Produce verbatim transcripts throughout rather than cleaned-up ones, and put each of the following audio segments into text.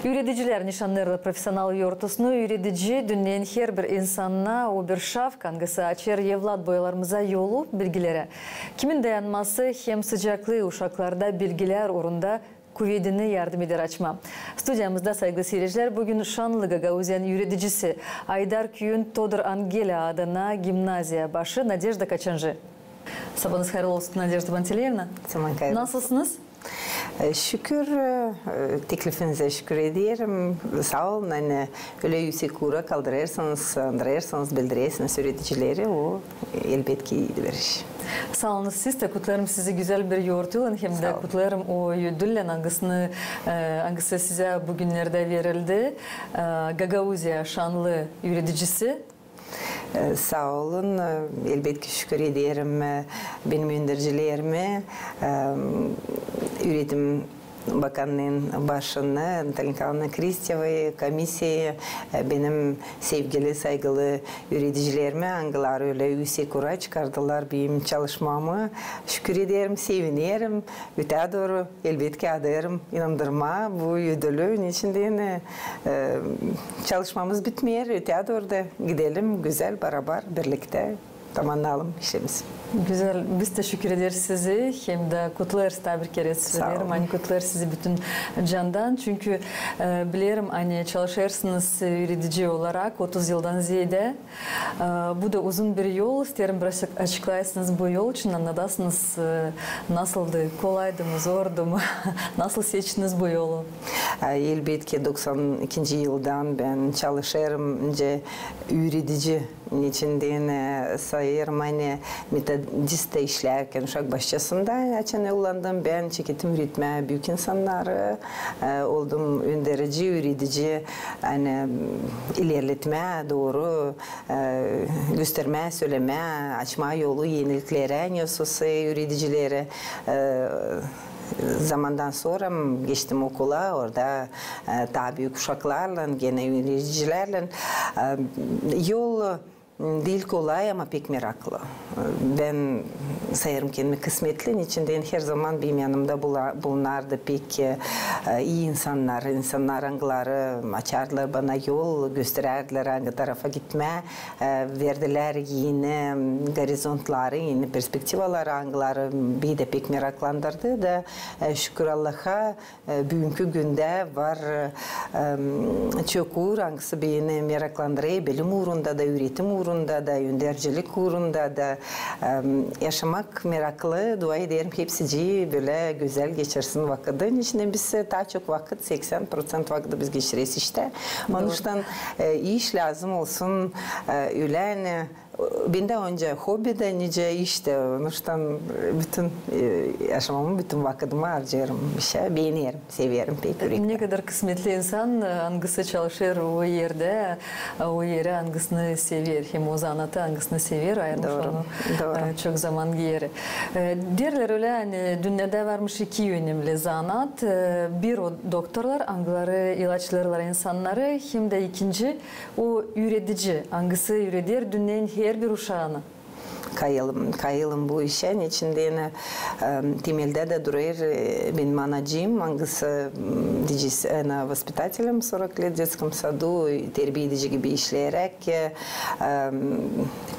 Üüredicilär nişannêêrlar profesional yortusunu. Üüredici dünneyä herbir insana o bir şafka, angısı açêr evlat boylarımıza yolu bilgilerä, kimin dayanması hem sıcaklıı uşaklarda bilgilär uurunda kuvedini yardım eder açmaa. Studiyamızda, saygılı siircilär, büün şannı Gagauziyanın üüredicisi, Aydar küüyün Todur Angelä adına gimnaziya başı Nadejda Kaçancı. Sabaanız hayırlı olsun, Nadejda Panteleevna. Sabaanız hayırlı olsun. Nasılsınız? E, şükür, e, teklifinizä şükür ederim. Saa olun, ani ölä üüsek uura kaldırêrsınız, andırêrsınız, bildirêrsiniz üüredicileri, o, e, elbetki, iidiveriş. Saa olunuz siz dä, kutlêêrım sizi gözäl bir yortuylan, hem dä kutlêêrım o ödüllän, angısını, e, angısı sizä büünkü günnerdä verildi, e, Gagauziya şannı üüredicisi. E, saa olun. E, elbetki, şükür ederim, e, benim öndercilerimi, e, üüretim bakannıın başını, Natalya Nikolaevna Kristevayı, komissiyayı, e, benim sevgili, saygılı üüredicilerimi, angıları ölä üüsek uura çıkardılar benim çalışmamı. Şükür ederim, sevinerim. Ötää dooru, elbetki, adêêrım inandırmaa bu ödülü. Neçin deyni, e, çalışmamız bitmeer, ötää dooru da gidelim, gözäl barabar birliktä tamannayalım işimizi. Gözäl, biz dä şükür ederiz sizi, hem dä kutlêêrız, taa bir kerä söleerim, ani kutlêêrız sizi bütün candan. Çünkü, e, bilerim, ani çalışêrsınız, e, üüredici olarak otuz yıldan zeedä. E, bu da uzun bir yol. İsteerim, biraz açıklayasınız bu yol için, annadasınız, e, nasıldı, kolaydı mı, zordu mu, nasıl seçtiniz bu yolu? E, elbetki, doksan ikinci yıldan bän çalışêrım, nicä üüredici. Neçin deyni, e, sayêrım, ani metodist işlärkän uşak başçasında, açan yollandım, bän çekettim üüretmää büük insannarı, e, oldum önderici, üüredici, ani ilerletmää dooru, e, göstermää, sölemää, açmaa yolu eniliklerä, ne sosa üüredicilerä, e, zamandan sora geçtim okula, orada, e, taa büük uşaklarlan, genä üüredicilärlän. E, yol, m, diil kolay, ama pek meraklı. E, bän sayêrım kendimi kısmetli, neçin deyni herzaman benim yanımda bula-, bulunardı pek, e, e, ii insannar, insannar, angıları açardılar bana yol, gösterärdilär, angı tarafa gitmää, e, verdilär eni, m, gorizontları, eni perspektivaları, angıları beni dä pek meraklandırdı da, e, şükür Allaha, e, büünkü gündä var, e, m, çok uur, angısı beni meraklandırêr, bilim uurunda da, üüretim uurunda da, öndercilik uurunda da, e, m, yaşamak meraklı, dua ederim, hepsicii bölä gözäl geçirsin vakıdını. Neçin deyni biz, e, taa çok vakıt, seksän proţent vakıdı biz geçireriz iştä. Onuştan, e, iş lääzım olsun, e, ölä, ani, e, bendä onca hobi dä, nicä iş tä. Onuştan, e, bütün, e, yaşamamı, bütün vakıdımı harcêêrım işä, beenerim, severim pek ürekten. Ne kadar kısmetli insan, e, angısı çalışêr o erdä, e, o erä, angısını sever, hem o zanaatı, angısını sever, ayırmış onu, e, çok zaman geeri. E, deerlär ölä, ani dünnedä varmış iki önemli zanaat. E, bir o doktorlar, angıları ilaçlêêrlar insannarı, hem dä ikinci o üüredici, angısı üüreder dünneyin herbir uşaanı. Kayılım, kayılım bu işä, neçin deyni, e, temeldä dä durêr, e, benim anacıım, angısı, m, deyecez, ana воспитателем сорок лет в детском саду, terbiedici gibi işleyeräk, e, m,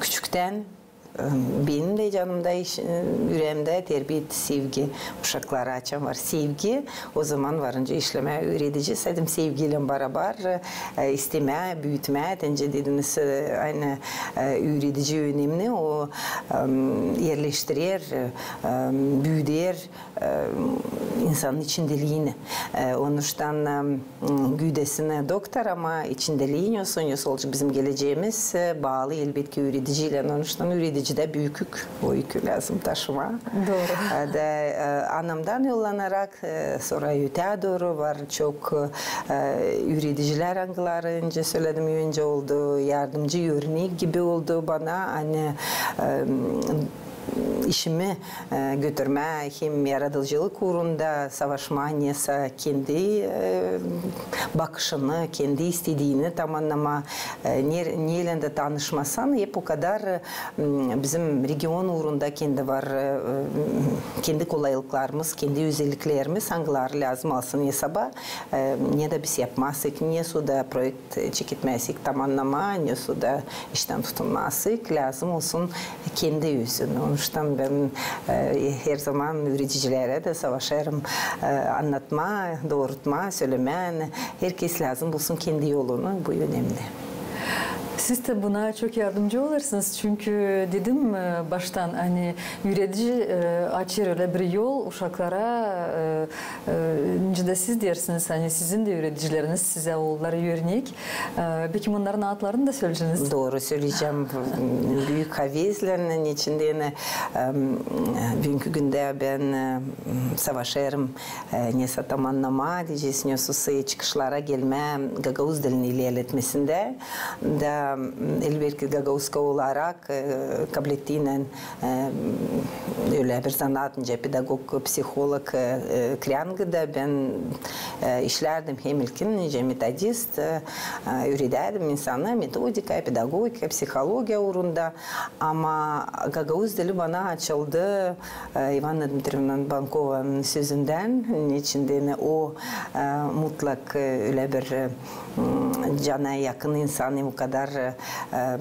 küçüktän, e, benim dä canımda, iş, e, üreemdä terbiya etti sevgi. Uşaklara açan var sevgi, o zaman varınca işlemää üüredecez. Hem sevgiylän barabar, e, istemää, büütmää, te nicä dediniz, e, aynı, e, üüredici önemli, o, e, erleştirer, e, büüder, e, insanın içindeliini. E, onuştan, e, m, güüdesini doktor, ama içindeliini, o sonuçta bizim geleceemiz, e, baalı elbetki üürediciylän. Onuştan üüredicilän büük ük, o ükü lääzım taşımaa. Dooru. E, da, e, anamdan yollanarak, e, sora ötää dooru var çok, e, üüredicilär, angıları, nicä söledim, öncä oldu yardımcı örnek gibi oldu bana, ani, e, m, işimi e, götürmää hem yaradıcılık uurunda savaşmaa, nesä kendi e, bakışını, kendi istediini tamannamaa, e, ne, neylän dä tanışmasan, hep o kadar e, bizim region uurunda kendi var, e, kendi kolaylıklarımız, kendi özelliklerimiz, angıları lääzım alsın esaba, e, ne dä biz yapmazsak, nesoy da proekt çeketmezsek tamannamaa, nesoy da iştän tutunmazsak, lääzım olsun kendi özün. Onuştan bän e, herzaman üüredicilerä dä savaşêrım e, annatmaa, doorutmaa, sölemää, ani herkez lääzım bulsun kendi yolunu, bu önemli. Siz dä buna çok yardımcı olêrsınız, çünkü dedim e, baştan, ani üüredici e, açêr ölä bir yol uşaklara, e, e, nicä dä siz deersiniz, ani sizin dä üüredicileriniz sizä oldular örnek. E, peki, bunnarın adlarını da söleyeceniz? Dooru söleyecäm. Büük havezlän, neçin deyni, e, büünkü gündä bän e, savaşêrım e, nesä tamannamaa, deyecez, nesoy çıkışlara gelmää gagauz dilini ilerletmesindä. Da, m, elbetki, gagauzka olarak e, kablettiynän e, ölä bir zanaat, nicä pedagog, psiholog e, e, Krengada, bän e, işlärdim hem ilkin nicä metodist, e, e, üüredärdim insanı metodika, pedagogika, psihologiya uurunda. Ama gagauz dili bana açıldı e, İvanna Dmitrievna Bankovanın sözündän, neçin deyni o e, mutlak e, ölä bir e, m, cana yakın insan, o kadar e, e,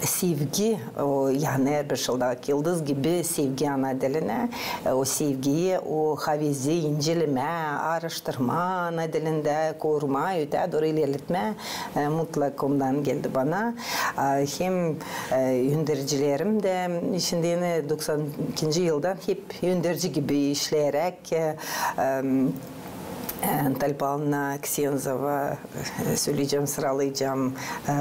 sevgi, o, yani herbir şıldak yıldız gibi sevgi ana dilinä, e, o sevgiyi, o havezi incelemää, aaraştırmaa ana dilindä, korumaa, ötää dooru ilerletmää, e, mutlak ondan geldi bana. A, hem e, öndercilerim dä, şindi yeni doksan ikinci yıldan hep önderci gibi işleyeräk, e, e, Natalya Pavlovna Ksenzova, e, söleyecäm, sıralayacam, e,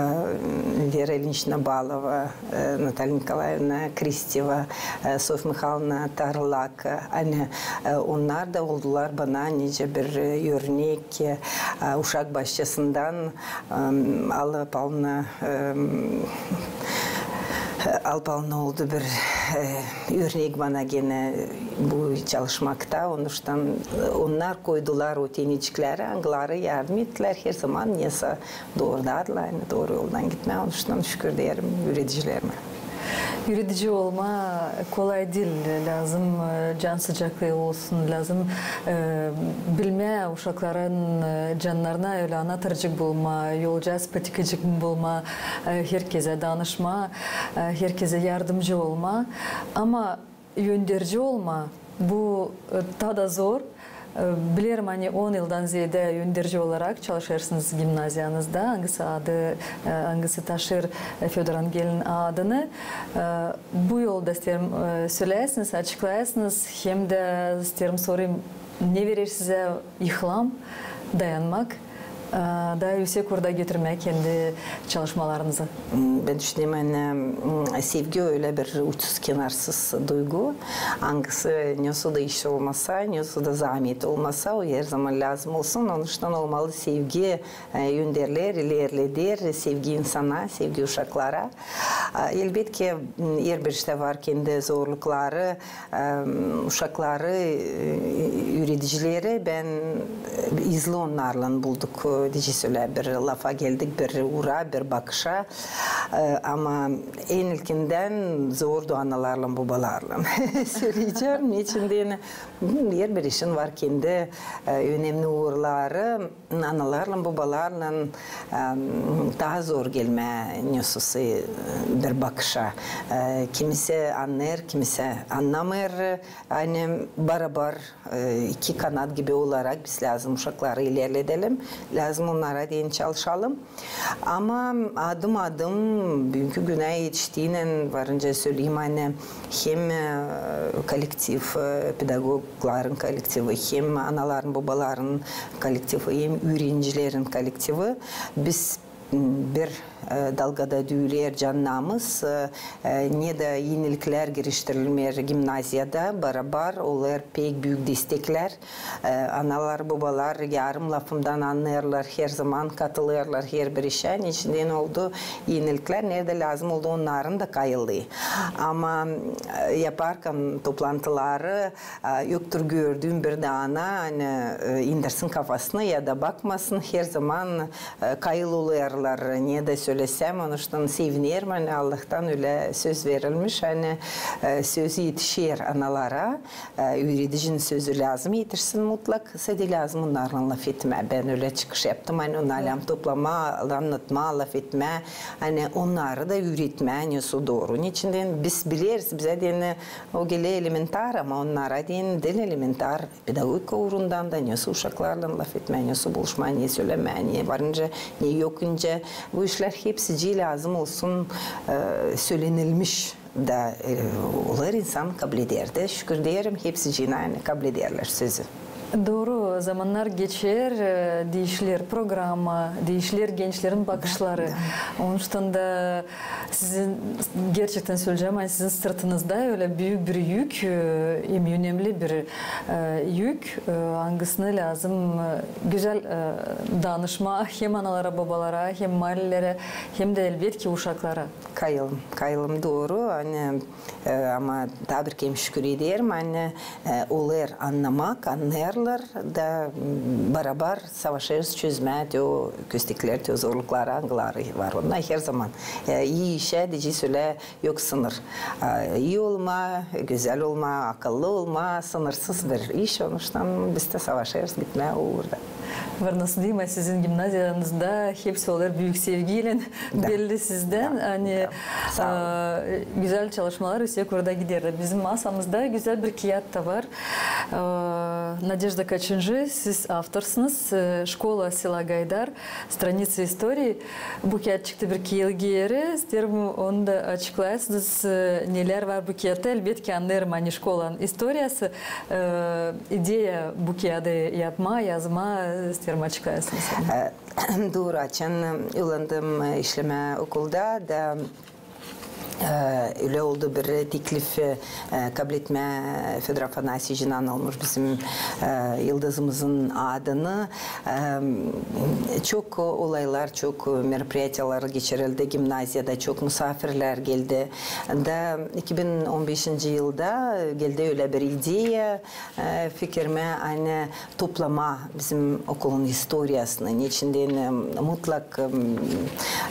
Vera İlyiç Nabalova, e, Natalya Nikolaevna Kristeva, e, Sofya Mihaylovna Tarlak, e, ani, e, onnar da oldular bana nicä bir e, örnek, e, uşak başçasından, e, Alla Pavlovna, e, Alla Pavlovna oldu bir e, örnek bana genä bu çalışmakta. Onuştan e, onnar koydular o tenecikleri, angıları yardım ettilär herzaman nesä dooru, da, ani dooru yoldan gitmää. Onuştan şükür deerim üüredicilerimä. Üüredici olmaa kolay diil. Lääzım e, can sıcaklıı olsun, lääzım e, bilmää uşakların e, cannarına ölä anahtarcık bulmaa, yolcaaz, patikacık bulmaa, e, herkezä danışmaa, e, herkezä yardımcı olmaa. Ama önderci olmaa, bu e, taa da zor. E, bilerim, ani on yıldan zeedä önderci olarak çalışêrsınız gimnaziyanızda, angısı adı, e, angısı taşır e, Födor Angelin adını. E, bu yolda isteerim e, söleyäsiniz, açıklayasınız, hem dä isteerim sorayım, ne verer sizä ilham, dayanmak, e, da üüsek uurda götürmää kendi çalışmalarınızı? Bän düşünerim, ani, m, sevgi ölä bir uçsuz-kenarsız duygu, angısı nesoy da iş olmasa, nesoy da zaamet olmasa, o herzaman lääzım olsun. Onuştan olmalı sevgi, e, önderlär, ilerleder sevgi insana, sevgi uşaklara. A, elbetki, m, herbir iştä var kendi zorlukları, e, uşakları, e, üüredicileri bän e, izli onnarlan bulduk, e, deyecez, ölä bir lafa geldik, bir uura, bir bakışa. E, ama en ilkindän zordu analarlan, bobalarlan. Söleyecäm, neçin deyni, m, herbir işin var kendi e, önemli uurları. Analarlan, bobalarlan e, taa zor gelmää nesoy e, bir bakışa. E, kimisä annêêr, kimisä annamêêr. Ani barabar e, iki kanat gibi olarak biz lääzım uşakları ilerledelim, lääzım onnara deyni çalışalım. Ama adım-adım, büünkü günä etiştiynän, varınca söleyim, ani hem e, kollektiv, e, pedagogların kollektivi, hem anaların, bobaların kollektivi, hem üürenicilerin kollektivi, biz bir, e, dalgada düüler cannamız, e, e, ne dä eniliklär giriştirilmeer gimnaziyada, barabar olêr pek büük desteklär. E, analar, bobalar yarım lafımdan annêêrlar, herzaman katılêrlar herbir işä, neçin deyni oldu eniliklär, neredä lääzım oldu onnarın da kayıldıı. Ama, e, yaparkan toplantıları, e, yoktur gördüüm bir dä ana, ani, e, indirsin kafasını ya da bakmasın, herzaman, e, kayıl olêrlar, ne dä sölesem, onuştan sevinerim, ani Allahtan ölä söz verilmiş, ani, e, söz etişer analara, e, üüredicinin sözü lääzım etişsin mutlak, sade lääzım onnarlan lafetmää. Bän ölä çıkış yaptım, ani onnar lääzım toplamaa, annatmaa, lafetmää, ani onnarı da üüretmää, nesoy dooru. Neçin deyni biz bileriz, bizä deyni o geler elementar, ama onnara deyni diil elementar. Pedagogika uurundan da, nesoy uşaklarlan lafetmää, nesoy buluşmaa, ne sölemää, ne varınca, ne yokuyunca. Bu işlär hepsicii lääzım olsun, e, sölenilmiş da, e, olêr insan kableder dä. Şükür deerim, hepsicii, ani, kablederlär sözü. Dooru, zamannar geçer, e, diişiler programma, diişiler gençlerin bakışları. Da, da. Onuştan da sizin, gerçektän söleyecäm, ani sizin sırtınızda ölä büük bir yük, e, hem önemli bir, e, yük, e, angısını lääzım, e, gözäl, e, danışmaa hem analara, bobalara, hem maalelerä, hem dä elbetki uşaklara. Kayılım, kayılım dooru, ani, e, ama taa bir kerä şükür ederim, ani, e, olêr annamak, annêêrlar da, m, barabar savaşêrız çözmää te o kösteklär, te o zorlukları, angıları var. Onnar herzaman, e, ii işä deyni sölä yok sınır. E, ii olmaa, gözäl olmaa, akıllı olmaa, sınırsız bir iş. Onuştan biz dä savaşêrız gitmää o uurda. Var nasıl deyim, sizin gimnaziyanızda hepsi olêr büük sevgiylän belli sizdän. Da, ani, da. Saa olun. E, gözäl çalışmalar üsä kurda giderlär. Bizim masamızda gözäl bir kiyat ta var. E, Nadejda Kaçıncı, siz avtorsınız. E, «Школа села Гайдар. Страницы истории». Bu kiyat çıktı bir-iki yıl geeri. İsteerim, onu da açıklaysınız, e, nelär var bu kiyatta. Elbetki, annêêrım, ani şkolanın istoriyası, e, ideya bu kiyadı yapmaa, yazmaa, e, isteerim, açıklaysınız. E, dooru, açan, e, ulandım, e, işlemää okulda da, e, ölä oldu bir teklif, e, kabletmää Födor Afanasyevicin anılmış bizim, e, yıldızımızın adını. E, çok olaylar, çok meropriyatiyalar geçirildi gimnaziyada, çok musaafirlär geldi. Da iki bin on beşinci yılda geldi ölä bir ideya, e, fikirimä, ani toplamaa bizim okulun istoriyasını, neçin deyni, e, mutlak,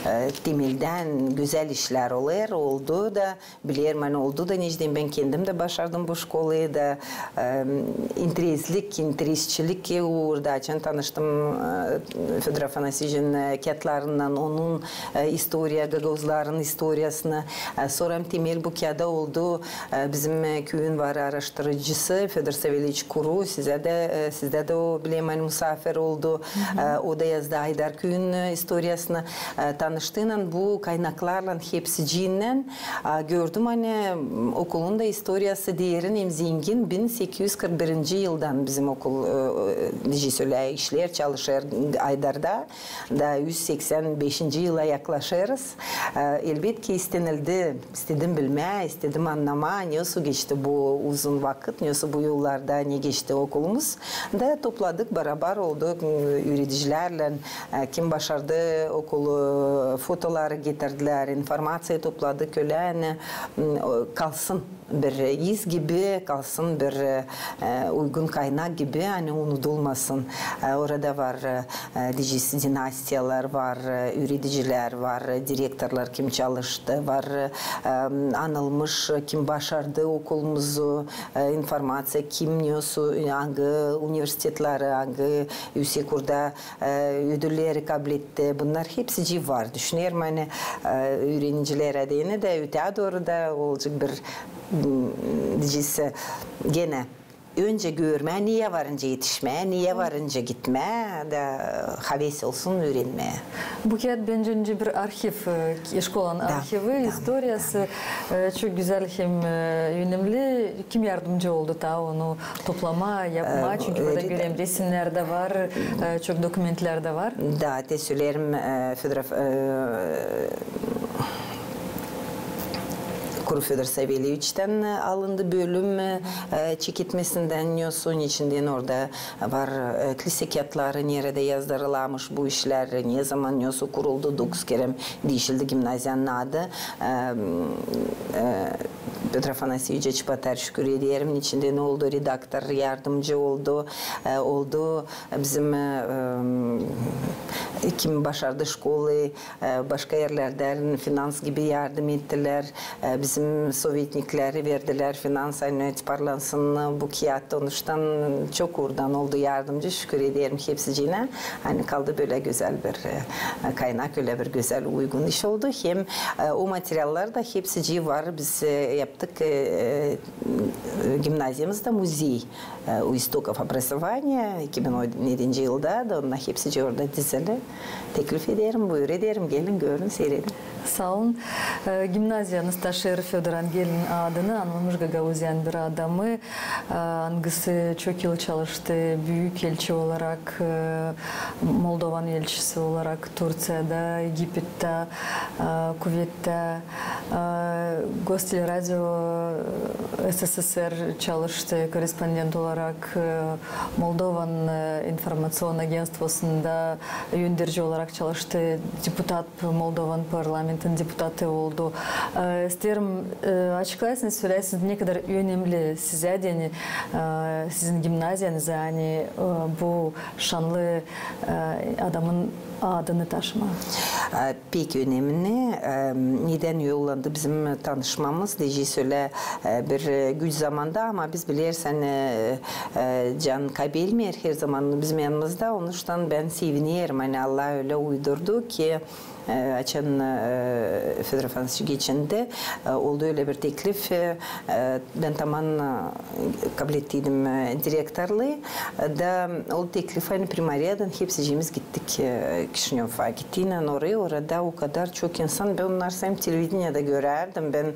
e, temeldän gözäl işlär olêr, oldu da, bilerim, ani oldu da, neçin deyni bän kendim dä başardım bu şkolayı da, e, intereslik, interesçilik uurda, açan tanıştım, e, Födor Afanasyevicin, e, kiyatlarınnan, onun, e, istoriya, gagauzların istoriyasını, e, sora temel bu kiyada oldu, e, bizim, e, küüyün var aaraştırıcısı Födor Savelyeviç Kuru, sizdä dä, e, sizdä dä o, bilerim, ani musaafir oldu. E, o da yazdı Aydar küüyün, e, istoriyasını. E, tanıştııynan bu kaynaklarlan hepsicinnän, e, gördüm, ani, m, okulun da istoriyası derin hem zengin. Bin sekiz üz kırk birinci yıldan bizim okul, e, e, deyni sölä işleer, çalışêr Aydarda. Da üz seksän beşinci yıla yaklaşêrız. E, elbetki, istenildi, istedim bilmää, istedim annamaa, nesoy geçti bu uzun vakıt, nesoy bu yıllarda ne geçti okulumuz. Da topladık, barabar olduk, m, üüredicilärlän, e, kim başardı okulu, fotoları getirdilär, informaţiya topladık, ölä, ani, m, o, kalsın bir iz gibi, kalsın bir, e, uygun kaynak gibi, ani unudulmasın. E, orada var, e, deyni dinastiyalar var, e, üüredicilär var, e, direktorlar kim çalıştı, var, e, anılmış, kim başardı okulumuzu, e, informaţiya, kim nesoy, angı universitetleri, angı üüsek urda, e, ödülleri kabletti. Bunnar hepsicii var. Düşünerim, ani, e, üürenicilerä deyni dä ötää dooru da olacek bir, m, deyni, genä öncä görmää, nereyi varınca etişmää, nereyi varınca gitmää, da haves olsun üürenmää. Bu kiyat bendä öncä bir arhiv, e, şkolanın arhivi, istoriyası, e, çok gözäl hem, e, önemli. Kim yardımcı oldu taa onu toplamaa, yapmaa? E, çünkü burada göreyim, resimnär dä var, e, çok dokumentlär dä var. Da, te söleerim, e, Födorov, e, Kuru Födor Savelyeviçtän alındı bölüm, e, çeketmesindän, nesoy, içindän orada var, e, klise kiyatları, neredä yazdırılamış bu işlär, nezaman, nesoy kuruldu, dokuz kerä diişildi gimnaziyanın adı. E, e, Pötr Afanasyeviçä Çipatar şükür ederim, içindän oldu redaktor, yardımcı oldu, e, oldu bizim, e, e, kim başardı şkolayı, e, başka erlerdän finans gibi yardım ettilär. E, bizim sovetnikleri verdilär finans, ani tiparlansın bu kiyat. Onuştan çok uurdan oldu yardımcı, şükür ederim hepsiciinä. Ani kaldı bölä gözäl bir, e, kaynak, ölä bir gözäl, uygun iş oldu. Hem, e, o materiallar da hepsicii var. Biz, e, yaptık, e, e, gimnaziyamızda muzey, e, у истоков образования, iki bin on yedinci yılda da, onnar hepsicii orada dizili. Teklif ederim, buyur ederim, gelin, görün, seyredin. Saa olun. E, gimnaziyanız taşıyêr Födor Angelin adını, anılmış gagauziyanın bir adamı, e, angısı çok yıl çalıştı büük elçi olarak, e, Moldovanın elçisi olarak Turţiyada, Egipettä, e, Kuvettä, e, Gostelleradio S S S R çalıştı korrespondent olarak, e, Moldovanın, e, informaţion agentstvosunda önderci olarak çalıştı, deputat, Moldovanın parlamentin deputatı oldu. E, isteerim, e, açıklaysınız, söläysiniz, ne kadar önemli sizä deyni, e, sizin gimnaziyanıza, ani, e, bu şanlı, e, adamın adını taşımaa. E, pek önemli. E, nedän yollandı bizim tanışmamız, deyecek, ölä, e, bir, e, güç zamanda, ama biz bileriz, ani, e, e, can kaybelmeer herzaman bizim yanımızda. Onuştan bän sevinerim, ani Allah ölä uydurdu ki, e, açan, e, Födor Afanasyeviç geçindi, e, oldu ölä bir teklif, e, e, bän taman, e, kabul ettiydim, e, direktorluyu. E, da o teklif, ani primariyadan hepsiciimiz gittik, e, Kişinöv vakitinnän orayı. Orada o kadar çok insan, bän onnarı hem televideniyada görärdim, bän,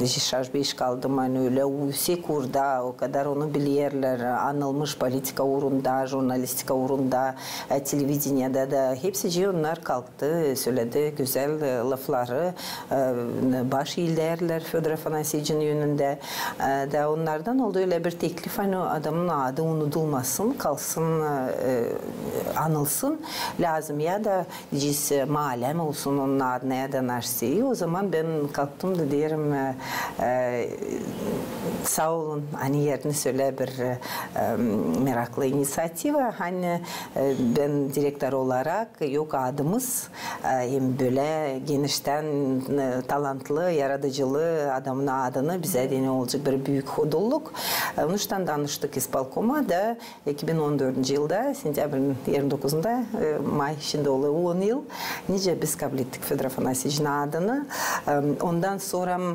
e, şaş-beş kaldım, ani ölä üüsek uurda, o kadar onu bilerlär, anılmış politika uurunda, jurnalistika uurunda, e, televideniyada da hepsicii onnar kalktı, söledi gözäl, e, lafları, e, baş eeylärlär Födor Afanasyeviçin önündä. E, da onnardan oldu ölä bir teklif, ani o adamın adı unudulmasın, kalsın, e, anılsın, lääzım ya da deyecez, e, maalä mi olsun onun adına ya da naşey. O zaman bän kalktım da deerim, e, e, saa olun, ani verdiniz ölä bir, e, e, meraklı iniţiativa, ani, e, bän direktor olarak yok adımız, e, hem bölä geniştän, e, talantlı, yaradıcılı adamın adını, bizä deyni olacek bir büük hodulluk. E, onuştan danıştık ispolkoma da iki bin on dördüncü yılda, sentäbrinin irmi dokuzunda, e, may şindi olêr on yıl, nicä biz kablettik Födor Afanasyeviçin adını. E, ondan sora, m,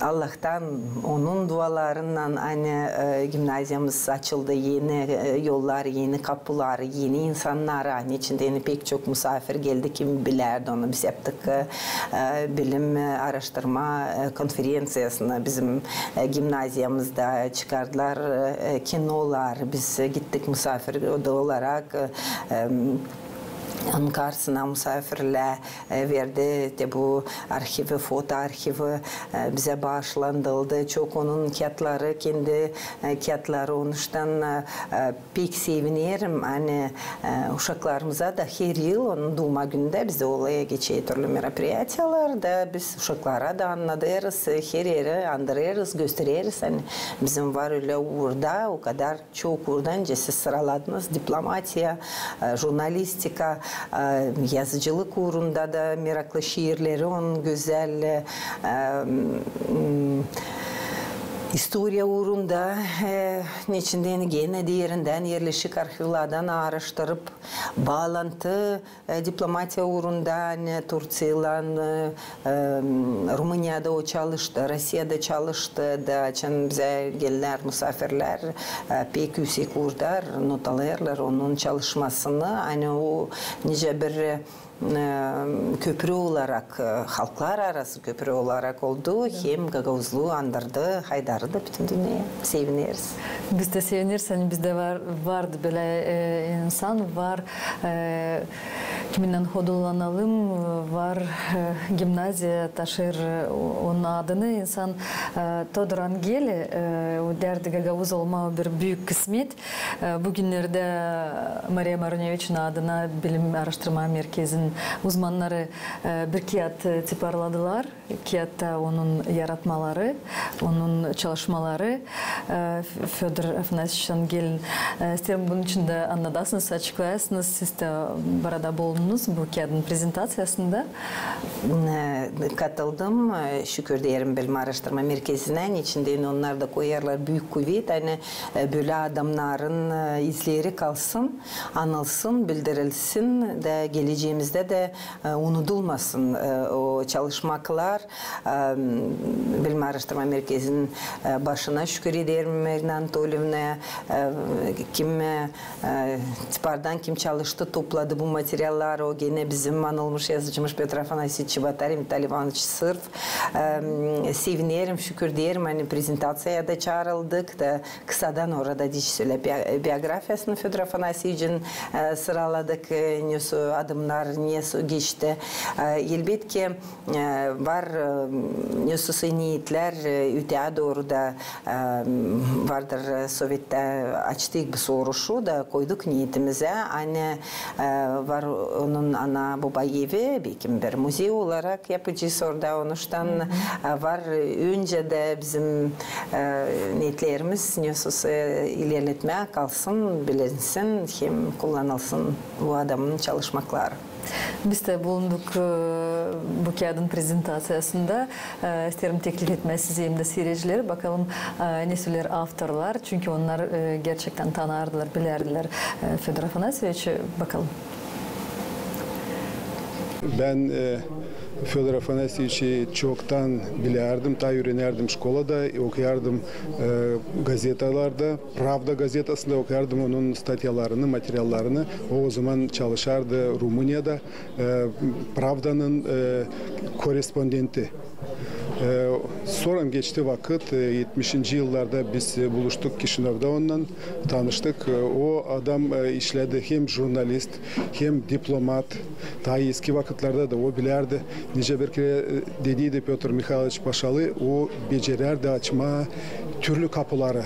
Allahtan, onun dualarınnan, ani, e, gimnaziyamız açıldı, eni, e, yollar, eni kapular, eni insannar, ani içindä eni pek çok musaafir geldi, kim bilärdi onu. Biz yaptık, e, e, bilim, e, aaraştırma, e, konferenţiyasını bizim, e, gimnaziyamızda, çıkardılar, e, kinolar, biz, e, gittik musaafir olarak, e, e, Ankarasına musaafirlää, e, verdi, te bu arhivi, foto arhivi, e, bizä baaşlandıldı. Çok onun kiyatları, kendi, e, kiyatları, onuştan, e, e, pek sevinerim, ani, e, uşaklarımıza da her yıl onun duuma günündä bizdä olêr, geçer türlü meropriyatiyalar da, biz uşaklara da annadêrız, e, her eri andırêrız, göstereriz, ani bizim var ölä uurda, o kadar çok uurda, nicä siz sıraladınız, diplomatiya, e, jurnalistika, e, yazıcılık uurunda da meraklı şiirleri onun gözäl, e, m, İstoriya uurunda, e, neçin deyni genä derindän erleşik arhivlardan aaraştırıp, baalantı, e, diplomatiya uurunda, ani Turţiyaylan, e, e, Rumuniyada o çalıştı, Rossiyada çalıştı, da açan bizä gelärlär musaafirlär, e, pek üüsek uurda notalêêrlar onun çalışmasını, ani o nicä bir, e, köprü olarak, e, halklar arası köprü olarak oldu, hem gagauzluu andırdı, haydarı da bütün dünneyä. Sevineriz. Biz dä sevineriz, ani bizdä var, vardı bölä, e, insan, var, e, kiminnän hodullanalım, var, e, gimnaziya taşıyêr, e, onun adını. İnsan, e, Todor Angeli, e, o derdi gagauz olmaa bir büük kısmet. E, bu günnerdä Mariya Maruneviçin adına bilim aaraştırma merkezin uzmannarı, e, bir kiyat, e, tiparladılar. Kiyatta onun yaratmaları, onun çalışmaları. E, F-, Födor Afanasyeviç Angelin, e, isteerim bunun için dä annadasınız, açıklayasınız. Siz dä burada bulundunuz bu kiyadın prezentaţiyasında. E, katıldım. E, şükür deerim bilim aaraştırma merkezinä, neçin deyni onnar da koyêrlar büük kuvet, ani, e, bölä adamnarın, e, izleri kalsın, anılsın, bildirilsin da gelecämizdä dä, e, unudulmasın, e, o çalışmaklar. E, bilim aaraştırma merkezin, e, başına şükür ederim, Marina Anatolivnaya, e, kim, e, e, tipardan kim çalıştı, topladı bu materialları, o genä bizim anılmış yazıcımız Pötr Afanasyeviç Çebotarin, Vitaliy İvanoviç Sırf. E, sevinerim, şükür deerim, ani prezentaţiyaya da çaarıldık da kısadan orada diil sölä, bia-, biografiyasını Födor Afanasyeviçin, e, sıraladık, e, nesoy adımnar, nesoy geçti. E, elbetki, e, var, e, nesoy neetlär, e, öteyä dooru da, e, vardır, e, Sovettän açtık bu soruşu da koyduk neetimizä, ani, e, var onun ana-boba evi, belki bir muzey olarak yapacez orada, onuştan, e, var, e, öncä dä bizim, e, neetlerimiz nesoy, e, ilerletmää kalsın, bilinsin, hem kullanılsın bu adamın çalışmakları. Biz dä bulunduk, e, bu kiyadın prezentaţiyasında. E, isteerim teklif etmää sizi hem dä siredicileri. Bakalım, e, ne söleer avtorlar. Çünkü onnar, e, gerçektän tanıyardılar, bilärdiler, e, Födor Afanasyeviçi. Bakalım. Bän, e, Födor Afanasyeviçi çoktan bilärdim, taa üürenärdim şkolada, okuyardım, e, gazetalarda. Pravda gazetasında okuyardım onun statyalarını, materiallarını. O, o zaman çalışardı Rumuniyada, e, Pravdanın, e, korrespondenti. E, sora geçti vakıt, e, etmişinci yıllarda biz, e, buluştuk Kişinövda ondan, tanıştık. E, o adam, e, işledi hem jurnalist, hem diplomat. Taa eski vakıtlarda da o bilärdi. Nicä bir kerä, e, dediydi Pötr Mihayloviç Paşalı, o becerärdi açmaa türlü kapuları.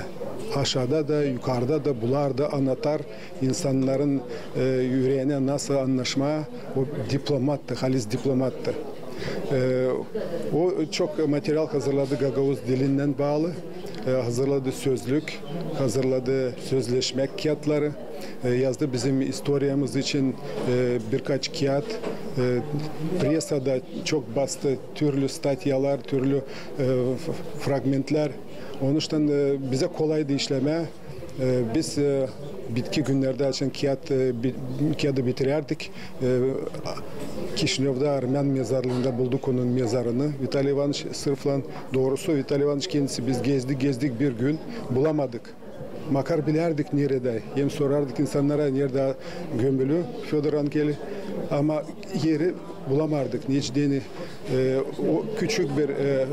Aşaada da, yukarda da bulardı anatar, insannarın, e, üreeninä nasıl annaşmaa, o diplomattı, halis diplomattı. E, o çok material hazırladı gagauz dilindän baalı. E, hazırladı sözlük, hazırladı sözleşmäk kiyatları, e, yazdı bizim istoriyamız için, e, birkaç kiyat. E, presada çok bastı türlü statyalar, türlü, e, f-, fragmentlär. Onuştan, e, bizä kolaydı işlemää. E, biz, e, bitki günnerdä açan kiyat, e, bi-, kiyadı bitirärdik, e, Kişinövda armän mezarlıında bulduk onun mezarını, Vitaliy İvanoviç Sırflan. Doorusu, Vitaliy İvanoviç kendisi, biz gezdik, gezdik bir gün, bulamadık. Makar bilärdik neredä, hem sorardık insannara, neredä gömülü Födor Angeli, ama eri bulamardık. Nicä deyni, e, o küçük bir, e,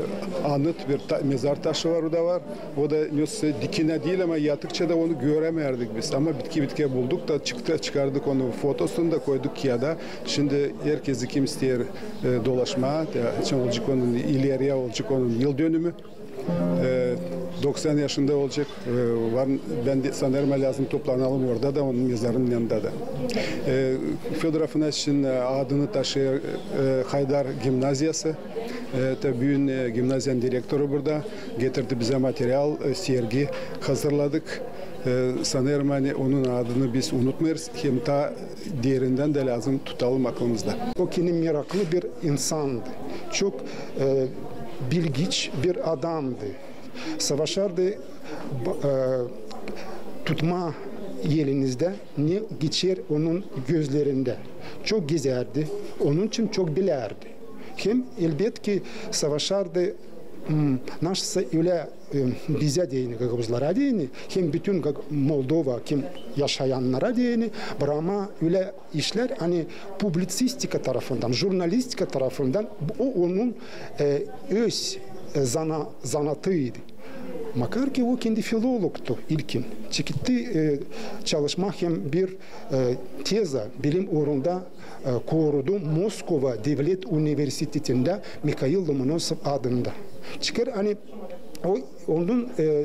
anıt, bir ta-, mezar taşı var, o da var. O da nesoy dikinä diil, ama yatıkça da onu göremärdik biz. Ama bitki-bitkiyä bulduk da çıktı, çıkardık onu fotosunu da koyduk kiyada. Şindi herkezi kim isteer, e, dolaşmaa, ya, için olacek onun, ileriyä olacek onun yıldönümü. E, doksan yaşında olacek. E, var, bän dä sanêrım, lääzım toplanalım orada da, onun mezarının yanında da. E, Födor Afanasyeviçin, e, adını taşıyêr, e, Haydar gimnaziyası. E, te büün, e, gimnaziyanın direktoru burada. Getirdi bizä material, e, sergi hazırladık. E, sanêrım, ani onun adını biz unutmêêrız. Hem taa derindän dä lääzım tutalım aklımızda. O kendi meraklı bir insandı. Çok, e, bilgiç bir adamdı. Savaşardı ba-, e, tutmaa elinizdä, ne geçer onun gözlerindä. Çok gezärdi, onun için çok bilärdi. Hem, elbetki, savaşardı, m, nasılsa ölä, e, bizä deyni, gagauzlara deyni, hem bütün Gag-, Moldova, kim yaşayannara deyni, bramaa ölä işlär, ani publitsistika tarafından, jurnalistika tarafından, o onun, e, öz, e, zana-, zanaatıydı. Makar ki o kendi filologtu ilkin. Çeketti, e, çalışmaa hem bir, e, teza bilim uurunda, e, korudu Moskova Devlet Universitetindä Mihail Lomonosov adında. Çıkêr, ani o, onun, e,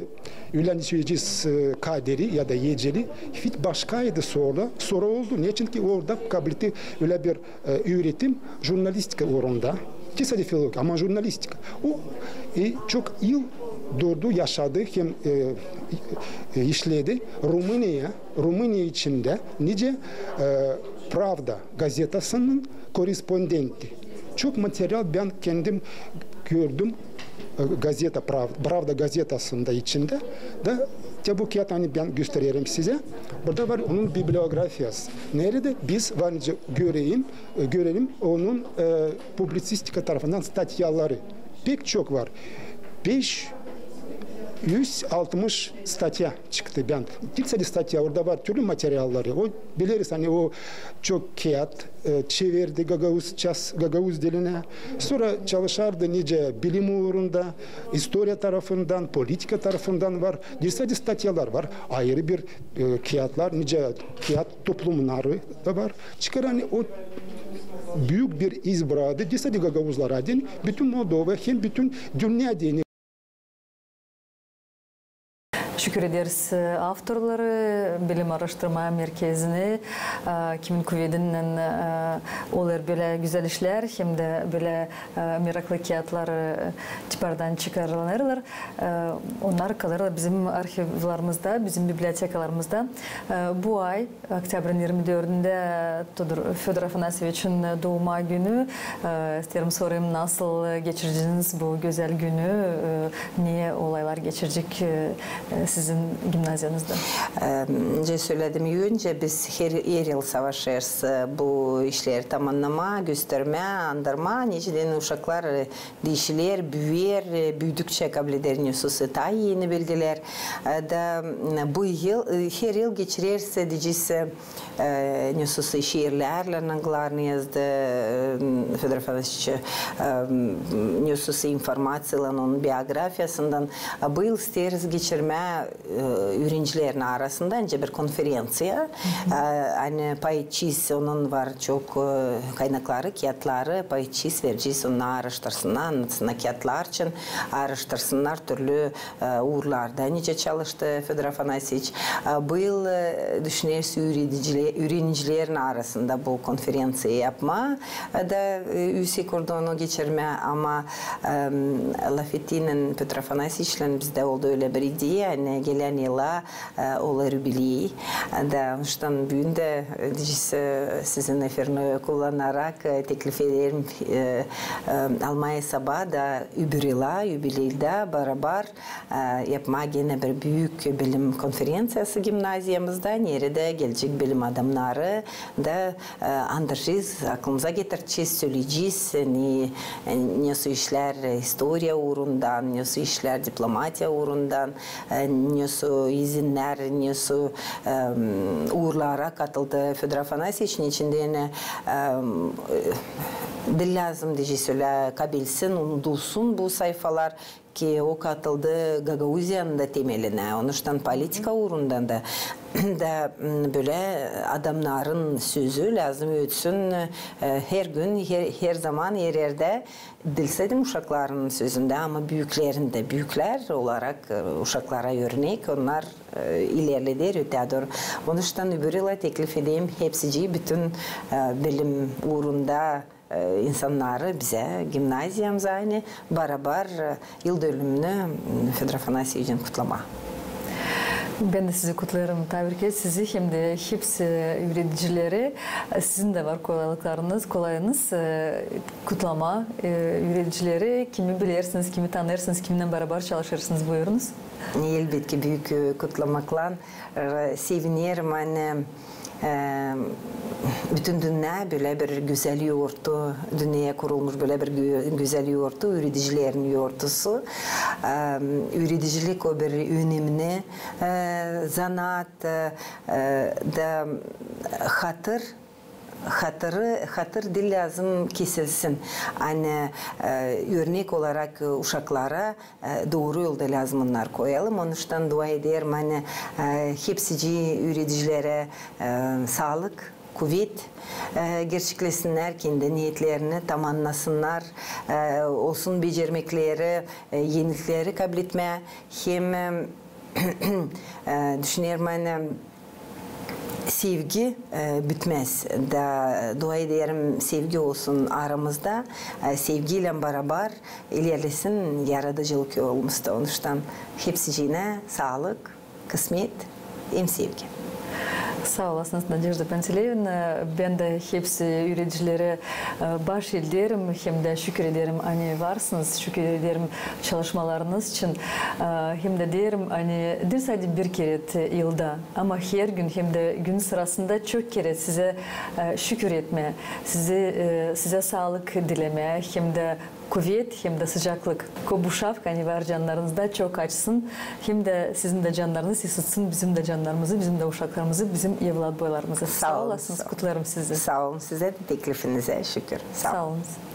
ölä deyecez, e, kaderi ya da eceli hiç başkaydı sora, sora oldu. Neçin ki orada kabletti ölä bir, e, üüretim jurnalistika uurunda. Tesadüf yok, ama jurnalistika. O, e, çok yıl durdu, yaşadı hem, e, e, işledi Rumıniya, Rumıniya içindä nicä, e, Pravda gazetasının korrespondenti. Çok material bän kendim gördüm, e, gazeta Prav-, Pravda gazetasında içindä. Da te bu kiyat, ani bän göstererim sizä. Burada var onun bibliografiyası. Neredä biz var nicä göreyim, e, görelim onun, e, publitsistika tarafından statyaları. Pek çok var. Beş üz altmış statya çıktı bän. Tesadüf statya, orada var türlü materialları. O, bileriz, ani o çok kiyat, e, çevirdi gagauzça, gagauz dilinä. Sora çalışardı nicä bilim uurunda, istoriya tarafından, politika tarafından var. Tesadüf statyalar var. Ayırı bir, e, kiyatlar, nicä kiyat toplumnarı da var. Çıkêr, ani o büük bir iz braktı. Tesadüf gagauzlara deyni, bütün Moldova hem bütün dünnä deyni. Şükür ederiz, e, avtorları, bilim aaraştırma merkezinä, e, kimin kuvedindän, e, olêr bölä gözäl işlär, hem dä bölä, e, meraklı kiyatlar, e, tipardan çıkarılêrlar. E, onnar kalêrlar bizim arhivlarımızda, bizim bibliotekalarımızda. E, bu ay Oktäbrün irmi dördündä Födor, Födor Afanasyeviçin duuma günü. E, isteerim sorayım, nasıl geçirdiniz bu gözäl günü? E, ne olaylar geçirecek, e, e, sizin gimnaziyanızda? E, nicä söledim öncä, biz her, her yıl savaşêrız, e, bu işleri tamannamaa, göstermää, andırmaa, neçin deyni uşaklar, e, diişiler, büüyer, e, büüdükçä kableder nesä taa eni bilgilär. E, da, m, bu yıl, e, her yıl geçireriz, deyecez, e, nesä şiirlärlän, angılarını yazdı, e, Födor Afanasyeviç, e, nesä informaţiyalan onun biografiyasından. E, bu yıl isteeriz geçirmää e, üürencilerin arasında nicä bir konferenţiya. E, ani paylaşacez, onun var çok, e, kaynakları, kiyatları, paylaşacez, verecez, onnar aaraştırsınnar, annatsınnar kiyatlar için, aaraştırsınnar türlü, e, uurlarda nicä çalıştı Födor Afanasyeviç. E, bu yıl, e, düşüneriz üürenicile-, üürencilerin arasında bu konferenţiya yapmaa. E, da, e, üüsek orada onu geçirmää, ama, e, lafettiynän Pötr Afanasyeviçlän bizdä oldu ölä bir ideya, ani gelän yıla, e, olêr yubiley. Da onuştan büün dä, e, deyecez, e, sizin efirini kullanarak, e, teklif ederim, e, e, almaa esaba da öbür yıla, yubileydä barabar, e, yapmaa genä bir büük bilim konferenţiyası gimnaziyamızda, neredä gelecek bilim adamnarı da, e, andıracez, aklımıza getirecez, söleyecez, ne, e, nesä işlär istoriya uurundan, nesä işlär diplomatiya uurundan, e, nesä izinnär, nesä, e, uurlara katıldı Födor Afanasyeviç, neçin deyni, e, diil lääzım, deyecez, ölä kabelsin, unudulsun bu sayfalar, ki o katıldı Gagauziyanın da temelinä, onuştan politika uurundan da, da, m, bölä adamnarın sözü lääzım ötsün, e, her gün, her, her zaman, her erdä, diil sade uşakların sözündä, ama büüklerinä dä, büüklär olarak, e, uşaklara örnek, onnar, e, ilerleder ötää dooru. Onuştan öbür yıla teklif edeyim hepsicii, bütün, e, bilim uurunda e, insannarı bizä, gimnaziyamıza, ani barabar, e, yıldönümünü, m, Födor Afanasyeviçin kutlamaa. Bän dä sizi kutlêêrım, tabii ki, sizi hem dä hepsi üüredicileri. Sizin dä var kolaylıklarınız, kolayınız, e, kutlama, e, üüredicileri, kimi bilersiniz, kimi tanıyêrsınız, kimindän barabar çalışêrsınız. Buyurunuz. Elbetki, büük, e, kutlamaklan, e, sevinerim, ani, e, bütün dünnä bölä bir gözäl yortu, dünneyä kurulmuş bölä bir gö-, gözäl yortu, üüredicilerin yortusu. E, üüredicilik o bir önemli, e, zanaat, e, e, da hatır, hatırı, hatır diil lääzım kesilsin. Ani, e, örnek olarak, e, uşaklara, e, dooru yolda lääzım onnarı koyalım. Onuştan dua ederim, ani, e, hepsicii üüredicilerä, e, saalık, kuvet, e, gerçekleşsinnär, kendi niyetlerini tamannasınnar, e, olsun becermekleri, e, enilikleri kabletmää, hem, e, e, düşünerim, ani sevgi, e, bitmäz. Da dua ederim, sevgi olsun aramızda, e, sevgiylän barabar ilerlesin yaradıcılık yolumuzda. Onuştan hepsiciinä saalık, kısmet hem sevgi. Saa olasınız, Nadejda Panteleyevna. Bän dä hepsi üüredicilerä, e, baş eerim hem dä şükür ederim, ani varsınız, şükür ederim çalışmalarınız için. E, hem dä deerim, ani diil sade bir kerä yılda, ama hergün hem dä gün sırasında çok kerä sizä, e, şükür etmää, sizi, e, sizä saalık dilemää hem dä kuvet hem dä sıcaklık. Ko bu şafka, ani var cannarınızda, çok açsın hem dä sizin dä cannarınız ısıtsın bizim dä cannarımızı, bizim dä uşaklarımızı, bizim evlat boylarımızı. Saa olasınız, kutlêêrım sizi. Saa olun sizä dä, teklifinizä şükür. Saa olun.